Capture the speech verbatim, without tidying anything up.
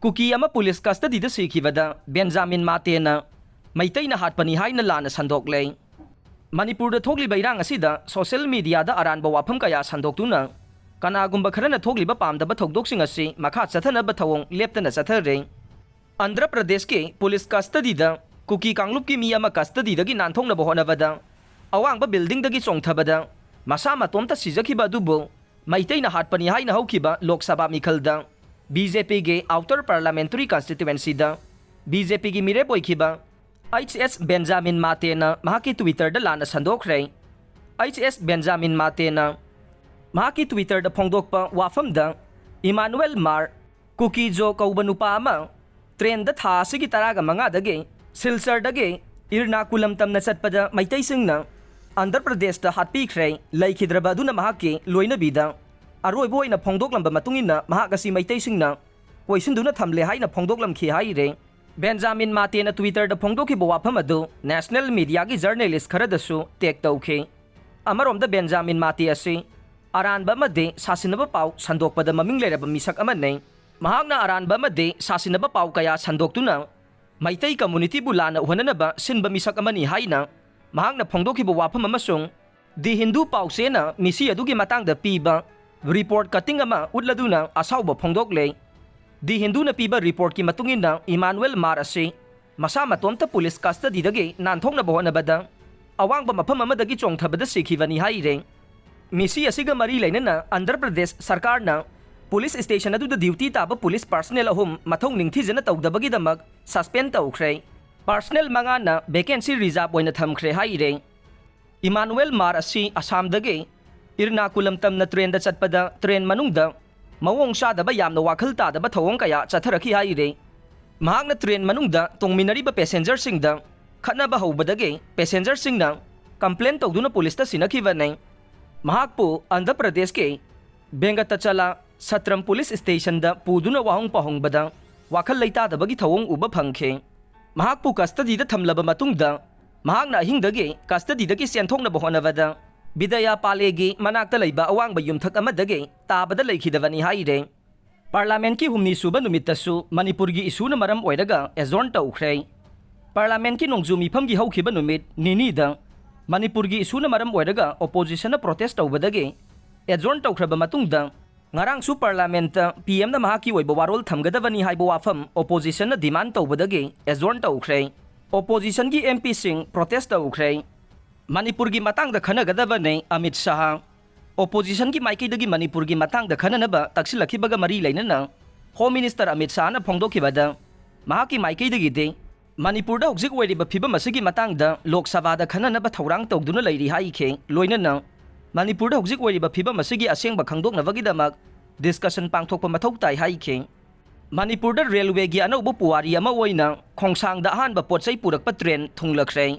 ꯀꯨꯀꯤ ꯑꯃ police ꯀꯁꯇꯗꯤꯗ ꯁꯤꯈꯤꯕꯗ Benjamin ꯃꯥꯇꯦꯅ ꯃꯩꯇꯩꯅ ꯍꯥꯠꯄꯅꯤ ꯍꯥꯏꯅ ꯂꯥꯟꯅ ꯁꯟꯗꯣꯛꯂꯦ꯫ ꯃꯅꯤꯄꯨꯔꯗ ꯊꯣꯛꯂꯤꯕ ꯏꯔꯥꯡ ꯑꯁꯤꯗ ꯁꯣꯁꯤꯌꯦꯜ ꯃꯤꯗꯤꯌꯥꯗ ꯑꯔꯥꯟꯕ ꯋꯥꯐꯝ ꯀꯌꯥ ꯁꯟꯗꯣꯛꯇꯨꯅ ꯀꯅꯥꯒꯨꯝꯕ ꯈꯔꯅ ꯊꯣꯛꯂꯤꯕ ꯄꯥꯝꯗꯕ ꯊꯧꯗꯣꯛꯁꯤꯡ ꯑꯁꯤ ꯃꯈꯥ ꯆꯠꯊꯅꯕ ꯊꯧꯑꯣꯡ ꯂꯦꯞꯇꯅ ꯆꯠꯊꯔꯦ꯫ ꯑꯟꯙ꯭ꯔ ꯄ꯭ꯔꯗꯦꯁꯀꯤ ꯄꯨꯂꯤꯁ ꯀꯁꯇꯗꯤꯗ ꯀꯨꯀꯤ ꯀꯥꯡꯂꯨꯞꯀꯤ ꯃꯤ ꯑꯃ ꯀꯁꯇꯗꯤꯗꯒꯤ ꯅꯥꯟꯊꯣꯛꯅꯕ ꯍꯣꯠꯅꯕꯗ ꯑꯋꯥꯡꯕ ꯕꯤꯜꯗꯤꯡꯗꯒꯤ ꯆꯣꯡꯊꯕꯗ ꯃꯁꯥ ꯃꯇꯣꯝꯇ ꯁꯤꯖꯈꯤꯕ ꯑꯗꯨꯕꯨ ꯃꯩꯇꯩꯅ ꯍꯥꯠꯄꯅꯤ ꯍꯥꯏꯅ ꯍꯧꯈꯤꯕ ꯂꯣꯛ ꯁꯚꯥ ꯃꯤꯈꯜꯗ ꯕꯤ ꯖꯦ ꯄꯤꯒꯤ ꯑꯥꯎꯇꯔ ꯄꯥꯔꯂꯥꯃꯦꯟꯇꯔꯤ ꯀꯟꯁꯇꯤꯇ꯭ꯋꯦꯟꯁꯤꯗ ꯕꯤ ꯖꯦ ꯄꯤꯒꯤ ꯃꯤꯔꯦꯞ ꯑꯣꯏꯈꯤꯕ ꯑꯩꯆ ꯑꯦꯁ ꯕꯦꯟꯖꯥꯃꯤꯟ ꯃꯥꯇꯦꯅ ꯃꯍꯥꯛꯀꯤ ꯇ꯭ꯋꯤꯇꯔꯗ ꯂꯥꯟꯅ ꯁꯟꯗꯣꯛꯈ꯭ꯔꯦ꯫ ꯑꯩꯆ ꯑꯦꯁ ꯕꯦꯟꯖꯥꯃꯤꯟ ꯃꯥꯇꯦꯅ ꯃꯍꯥꯛꯀꯤ ꯇ꯭ꯋꯤꯇꯔꯗ ꯐꯣꯡꯗꯣꯛꯄ ꯋꯥꯐꯝꯗ, ꯏꯃꯥꯅꯨꯑꯦꯜ ꯃꯥꯔ ꯀꯨꯀꯤꯖꯣ ꯀꯧꯕ ꯅꯨꯄꯥ ꯑꯃ ꯇ꯭ꯔꯦꯟꯗ ꯊꯥ ꯑꯁꯤꯒꯤ ꯇꯔꯥꯒ ꯃꯉꯥꯗꯒꯤ ꯁꯤꯜꯆꯔꯗꯒꯤ ꯏꯔꯅꯥꯀꯨꯂꯝ ꯇꯝꯅ ꯆꯠꯄꯗ ꯃꯩꯇꯩꯁꯤꯡꯅ ꯑꯟꯙ꯭ꯔ ꯄ꯭ꯔꯗꯦꯁꯇ ꯍꯥꯠꯄꯤꯈ꯭ꯔꯦ꯫ ꯂꯩꯈꯤꯗ꯭ꯔꯕ ꯑꯗꯨꯅ ꯃꯍꯥꯛꯀꯤ ꯂꯣꯏꯅꯕꯤꯗ ꯑꯔꯣꯏꯕ ꯑꯣꯏꯅ ꯐꯣꯡꯗꯣꯛꯂꯝꯕ ꯃꯇꯨꯡ ꯏꯟꯅ ꯃꯍꯥꯛ ꯑꯁꯤ ꯃꯩꯇꯩꯁꯤꯡꯅ ꯀꯣꯏꯁꯤꯟꯗꯨꯅ ꯊꯝꯂꯦ ꯍꯥꯏꯅ ꯐꯣꯡꯗꯣꯛꯂꯝꯈꯤ ꯍꯥꯏꯔꯦ꯫ ꯕꯦꯟꯖꯥꯃꯤꯟ ꯃꯥꯇꯦꯅ ꯇ꯭ꯋꯤꯇꯔꯗ ꯐꯣꯡꯗꯣꯛꯈꯤꯕ ꯋꯥꯐꯝ ꯑꯗꯨ ꯅꯦꯁꯅꯦꯜ ꯃꯤꯗꯤꯌꯥꯒꯤ ꯖꯔꯅꯦꯂꯤꯁ ꯈꯔꯗꯁꯨ ꯇꯦꯒ ꯇꯧꯈꯤ꯫ ꯑꯃꯔꯣꯝꯗ ꯕꯦꯟꯖꯥꯃꯤꯟ ꯃꯥꯇꯦ ꯑꯁꯤ ꯑꯔꯥꯟꯕ ꯑꯃꯗꯤ ꯁꯥꯁꯤꯟꯅꯕ ꯄꯥꯎ ꯁꯟꯗꯣꯛꯄꯗ ꯃꯃꯤꯡ ꯂꯩꯔꯕ ꯃꯤꯁꯛ ꯑꯃꯅꯤ꯫ ꯃꯍꯥꯛꯅ ꯑꯔꯥꯟꯕ ꯑꯃꯗꯤ ꯁꯥꯁꯤꯟꯅꯕ ꯄꯥꯎ ꯀꯌꯥ ꯁꯟꯗꯣꯛꯇꯨꯅ ꯃꯩꯇꯩ ꯀꯝꯃꯨꯅꯤꯇꯤꯕꯨ ꯂꯥꯟꯅ ꯎꯍꯟꯅꯅꯕ ꯁꯤꯟꯕ ꯃꯤꯁꯛ ꯑꯃꯅꯤ ꯍꯥꯏꯅ ꯃꯍꯥꯛꯅ ꯐꯣꯡꯗꯣꯛꯈꯤꯕ ꯋꯥꯐꯝ ꯑꯃꯁꯨꯡ ꯗꯤ ꯍꯤꯟꯗꯨ ꯄꯥꯎꯆꯦꯅ ꯃꯤꯁꯤ ꯑꯗꯨꯒꯤ ꯃꯇꯥꯡꯗ ꯄꯤꯕ ꯔꯤꯄꯣꯔꯠ ꯀꯠꯇꯤꯡ ꯑꯃ ꯎꯠꯂꯗꯨꯅ ꯑꯁꯥꯎꯕ ꯐꯣꯡꯗꯣꯛꯂꯦ꯫ ꯗꯤ ꯍꯤꯟꯗꯨꯅ ꯄꯤꯕ ꯔꯤꯄꯣꯔꯠꯀꯤ ꯃꯇꯨꯡ ꯏꯟꯅ ꯏꯃꯥꯅꯨꯑꯦꯜ ꯃꯥꯔ ꯑꯁꯤ ꯃꯁꯥ ꯃꯇꯣꯝꯇ ꯄꯨꯂꯤꯁ ꯀꯁꯇꯗꯤꯗꯒꯤ ꯅꯥꯟꯊꯣꯛꯅꯕ ꯍꯣꯠꯅꯕꯗ ꯑꯋꯥꯡꯕ ꯃꯐꯝ ꯑꯃꯗꯒꯤ ꯆꯣꯡꯊꯕꯗ ꯁꯤꯈꯤꯕꯅꯤ ꯍꯥꯏꯔꯦ꯫ ꯃꯤꯁꯤ ꯑꯁꯤꯒ ꯃꯔꯤ ꯂꯩꯅꯅ ꯑꯟꯙ꯭ꯔ ꯄ꯭ꯔꯗꯦꯁ ꯁꯔꯀꯥꯔꯅ ꯄꯨꯂꯤꯁ ꯁ꯭ꯇꯦꯁꯟ ꯑꯗꯨꯗ ꯗ꯭ꯌꯨꯇꯤ ꯇꯥꯕ ꯄꯨꯂꯤꯁ ꯄꯥꯔꯁꯅꯦꯜ ꯑꯍꯨꯝ ꯃꯊꯧ ꯅꯤꯡꯊꯤꯖꯅ ꯇꯧꯗꯕꯒꯤꯗꯃꯛ ꯁꯁꯄꯦꯟ ꯇꯧꯈ꯭ꯔꯦ꯫ ꯄꯥꯔꯁꯅꯦꯜ ꯃꯉꯥꯅ ꯚꯦꯀꯦꯟꯁꯤ ꯔꯤꯖꯥꯔꯕ ꯑꯣꯏꯅ ꯊꯝꯈ꯭ꯔꯦ ꯍꯥꯏꯔꯦ꯫ ꯏꯃꯥꯅꯨꯑꯦꯜ ꯃꯥꯔ ꯑꯁꯤ ꯑꯁꯥꯝꯗꯒꯤ ꯏꯔꯅꯥꯀꯨꯂꯝ ꯇꯝꯅ ꯇ꯭ꯔꯦꯟꯗ ꯆꯠꯄꯗ ꯇ꯭ꯔꯦꯟ ꯃꯅꯨꯡꯗ ꯃꯑꯣꯡ ꯆꯥꯗꯕ, ꯌꯥꯝꯅ ꯋꯥꯈꯜ ꯇꯥꯗꯕ ꯊꯧꯑꯣꯡ ꯀꯌꯥ ꯆꯠꯊꯔꯛꯈꯤ ꯍꯥꯏꯔꯦ꯫ ꯃꯍꯥꯛꯅ ꯇ꯭ꯔꯦꯟ ꯃꯅꯨꯡꯗ ꯇꯣꯡꯃꯤꯟꯅꯔꯤꯕ ꯄꯦꯁꯦꯟꯖꯔꯁꯤꯡꯗ ꯈꯠꯅꯕ ꯍꯧꯕꯗꯒꯤ ꯄꯦꯁꯦꯟꯖꯔꯁꯤꯡꯅ ꯀꯝꯄ꯭ꯂꯦꯟ ꯇꯧꯗꯨꯅ ꯄꯨꯂꯤꯁꯇ ꯁꯤꯟꯅꯈꯤꯕꯅꯤ꯫ ꯃꯍꯥꯛꯄꯨ ꯑꯟꯙ꯭ꯔ ꯄ꯭ꯔꯗꯦꯁꯀꯤ ꯕꯦꯡꯒꯇꯆꯂ ꯁꯇ꯭ꯔꯝ ꯄꯨꯂꯤꯁ ꯁ꯭ꯇꯦꯁꯟꯗ ꯄꯨꯗꯨꯅ ꯋꯥꯍꯪ ꯄꯥꯎꯍꯪꯕꯗ ꯋꯥꯈꯜ ꯂꯩꯇꯥꯗꯕꯒꯤ ꯊꯧꯑꯣꯡ ꯎꯕ ꯐꯪꯈꯤ꯫ ꯃꯍꯥꯛꯄꯨ ꯀꯁꯇꯗꯤꯗ ꯊꯝꯂꯕ ꯃꯇꯨꯡꯗ ꯃꯍꯥꯛꯅ ꯑꯍꯤꯡꯗꯒꯤ ꯀꯁꯇꯗꯤꯗꯒꯤ ꯆꯦꯟꯊꯣꯛꯅꯕ ꯍꯣꯠꯅꯕꯗ ꯕꯤꯗꯌꯥ ꯄꯥꯂꯦꯒꯤ ꯃꯅꯥꯛꯇ ꯂꯩꯕ ꯑꯋꯥꯡꯕ ꯌꯨꯝꯊꯛ ꯑꯃꯗꯒꯤ ꯇꯥꯕꯗ ꯂꯩꯈꯤꯗꯕꯅꯤ ꯍꯥꯏꯔꯦ꯫ ꯄꯥꯔꯂꯥꯃꯦꯟꯠꯀꯤ ꯍꯨꯝꯅꯤ ꯁꯨꯕ ꯅꯨꯃꯤꯠꯇꯁꯨ ꯃꯅꯤꯄꯨꯔꯒꯤ ꯏꯁꯨꯅ ꯃꯔꯝ ꯑꯣꯏꯔꯒ ꯑꯦꯖꯣꯔꯟ ꯇꯧꯈ꯭ꯔꯦ꯫ ꯄꯥꯔꯂꯥꯃꯦꯟꯠꯀꯤ ꯅꯣꯡꯖꯨ ꯃꯤꯐꯝꯒꯤ ꯍꯧꯈꯤꯕ ꯅꯨꯃꯤꯠ ꯅꯤꯅꯤꯗ ꯃꯅꯤꯄꯨꯔꯒꯤ ꯏꯁꯨꯅ ꯃꯔꯝ ꯑꯣꯏꯔꯒ ꯑꯣꯄꯣꯖꯤꯁꯟꯅ ꯄ꯭ꯔꯣꯇꯦꯁ ꯇꯧꯕꯗꯒꯤ ꯑꯦꯖꯣꯔꯟ ꯇꯧꯈ꯭ꯔꯕ ꯃꯇꯨꯡꯗ, ꯉꯔꯥꯡꯁꯨ ꯄꯥꯔꯂꯥꯃꯦꯟꯠꯇ ꯄꯤ ꯑꯦꯝꯅ ꯃꯍꯥꯛꯀꯤ ꯑꯣꯏꯕ ꯋꯥꯔꯣꯜ ꯊꯝꯒꯗꯕꯅꯤ ꯍꯥꯏꯕ ꯋꯥꯐꯝ ꯑꯣꯄꯣꯖꯤꯁꯟꯅ ꯗꯤꯃꯥꯟ ꯇꯧꯕꯗꯒꯤ ꯑꯦꯖꯣꯔꯟ ꯇꯧꯈ꯭ꯔꯦ꯫ ꯑꯣꯄꯣꯖꯤꯁꯟꯒꯤ ꯑꯦꯝ ꯄꯤꯁꯤꯡ ꯄ꯭ꯔꯣꯇꯦꯁ ꯇꯧꯈ꯭ꯔꯦ꯫ ꯃꯅꯤꯄꯨꯔꯒꯤ ꯃꯇꯥꯡꯗ ꯈꯟꯅꯒꯗꯕꯅꯦ ꯑꯃꯤꯠ ꯁꯥꯍ꯫ ꯑꯣꯄꯣꯖꯤꯁꯟꯒꯤ ꯃꯥꯏꯀꯩꯗꯒꯤ ꯃꯅꯤꯄꯨꯔꯒꯤ ꯃꯇꯥꯡꯗ ꯈꯟꯅꯅꯕ ꯇꯛꯁꯤꯜꯂꯛꯈꯤꯕꯒ ꯃꯔꯤ ꯂꯩꯅꯅ ꯍꯣꯝ ꯃꯤꯅꯤꯁꯇꯔ ꯑꯃꯤꯠ ꯁꯥꯍꯅ ꯐꯣꯡꯗꯣꯛꯈꯤꯕꯗ, ꯃꯍꯥꯛꯀꯤ ꯃꯥꯏꯀꯩꯗꯒꯤꯗꯤ ꯃꯅꯤꯄꯨꯔꯗ ꯍꯧꯖꯤꯛ ꯑꯣꯏꯔꯤꯕ ꯐꯤꯕꯝ ꯑꯁꯤꯒꯤ ꯃꯇꯥꯡꯗ ꯂꯣꯛ ꯁꯚꯥꯗ ꯈꯟꯅꯅꯕ ꯊꯧꯔꯥꯡ ꯇꯧꯗꯨꯅ ꯂꯩꯔꯤ ꯍꯥꯏꯈꯤ꯫ ꯂꯣꯏꯅꯅ ꯃꯅꯤꯄꯨꯔꯗ ꯍꯧꯖꯤꯛ ꯑꯣꯏꯔꯤꯕ ꯐꯤꯕꯝ ꯑꯁꯤꯒꯤ ꯑꯁꯦꯡꯕ ꯈꯪꯗꯣꯛꯅꯕꯒꯤꯗꯃꯛ ꯗꯤꯁꯀꯁꯟ ꯄꯥꯡꯊꯣꯛꯄ ꯃꯊꯧ ꯇꯥꯏ ꯍꯥꯏꯈꯤ꯫ ꯃꯅꯤꯄꯨꯔꯗ ꯔꯦꯜꯋꯦꯒꯤ ꯑꯅꯧꯕ ꯄꯨꯋꯥꯔꯤ ꯑꯃ ꯑꯣꯏꯅ ꯈꯣꯡꯁꯥꯡꯗ ꯑꯍꯥꯟꯕ ꯄꯣꯠꯆꯩ ꯄꯨꯔꯛꯄ ꯇ꯭ꯔꯦꯟ ꯊꯨꯡꯂꯈ꯭ꯔꯦ꯫